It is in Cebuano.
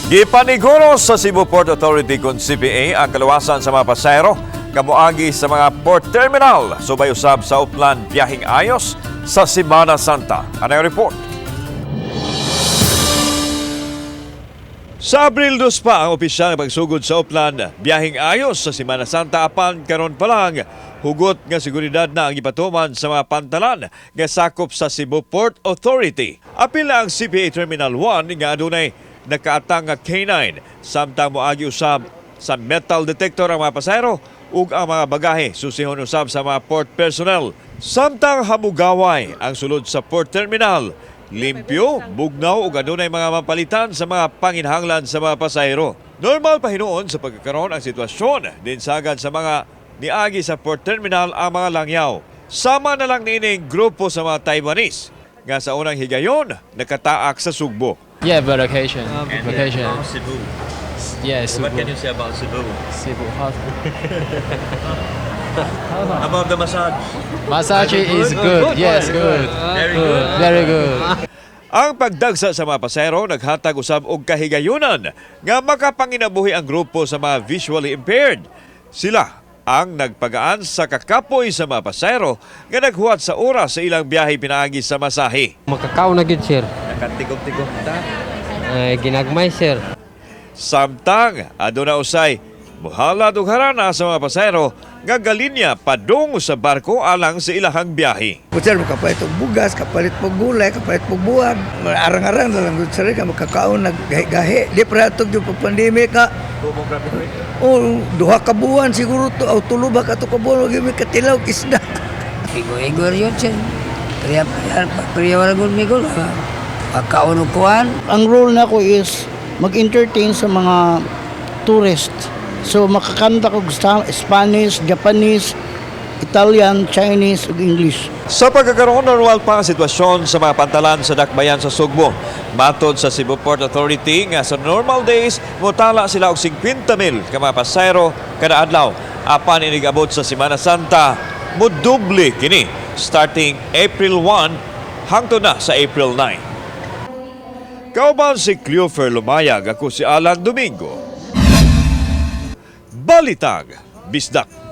Gipaniguro sa Cebu Port Authority kon CPA ang kaluwasan sa mga pasahero kamuagi sa mga port terminal subay usab sa Uplan Biyaheng Ayos sa Semana Santa. Ano ang report? Sa Abril 2 pa ang opisyal nga pagsugod sa Uplan Biyaheng Ayos sa Semana Santa, apan karon pa lang hugot nga seguridad na ang gipatuman sa mga pantalan nga sakop sa Cebu Port Authority. Apil na ang CPA Terminal 1 nga adunay nakaatang nga K9, samtang moagi usab sa metal detector ang mga pasahero ug ang mga bagahe susihon usab sa mga port personnel. Samtang hamugaway ang sulod sa port terminal, limpyo, bugnaw ug adunay mga mapalitan sa mga panginhanglan sa mga pasahero. Normal pa hinuon sa pagkakaroon ang sitwasyon din sagad sa mga niagi sa port terminal ang mga langyaw. Sama na lang niining grupo sa mga Taiwanese nga sa unang higayon nakataak sa Sugbo. Yeah, vacation. Vacation. Cebu. Yeah, Cebu. What can you say about Cebu? Cebu. How? About the massage? Massage is good. Yes, good. Very good. Very good. Ang pagdagsa sa mga pasahero naghatag usab og kahigayunan nga makapanginabuhi ang grupo sa mga visually impaired. Sila ang nagpagaan sa kakapoy sa mga pasahero nga naghuwat sa oras sa ilang biyahe pinaagi sa masahe. Makakaon na gyud, sir. Nakatigom-tigom ta. Ay, ginagmay, sir. Samtang aduna usay muhalad og harana sa mga pasahero nga galinya padung sa barko alang sa ilahang biyahe. Po sir, kapalit og bugas, kapalit og gulay, kapalit og buwag. Arang-arang na lang gud, sir, ka makakaon naggahi-gahi. Di pa atog yung pandemic ka. Oh, 2 ka buwan siguro to, aw tulo ba ka to ka buwan, wag mi katilaw isda. Igo-igo yun sir. Priya, priya wala gud migol. Pagkaon og kuan. Ang role nako is mag-entertain sa mga tourist. So makakanta ko Spanish, Japanese, Italian, Chinese ug English. Sa pagkakaroon, normal pa ang sitwasyon sa mga pantalan sa dakbayan sa Sugbo. Matod sa Cebu Port Authority nga sa normal days, mutala sila og 50 mil ka mga pasahero kada adlaw. Apan inig-abot sa Semana Santa, mudoble kini starting April 1 hangtod na sa April 9. Kauban si Cleofer Lumayag, ako si Alan Domingo. Balitang Bisdak.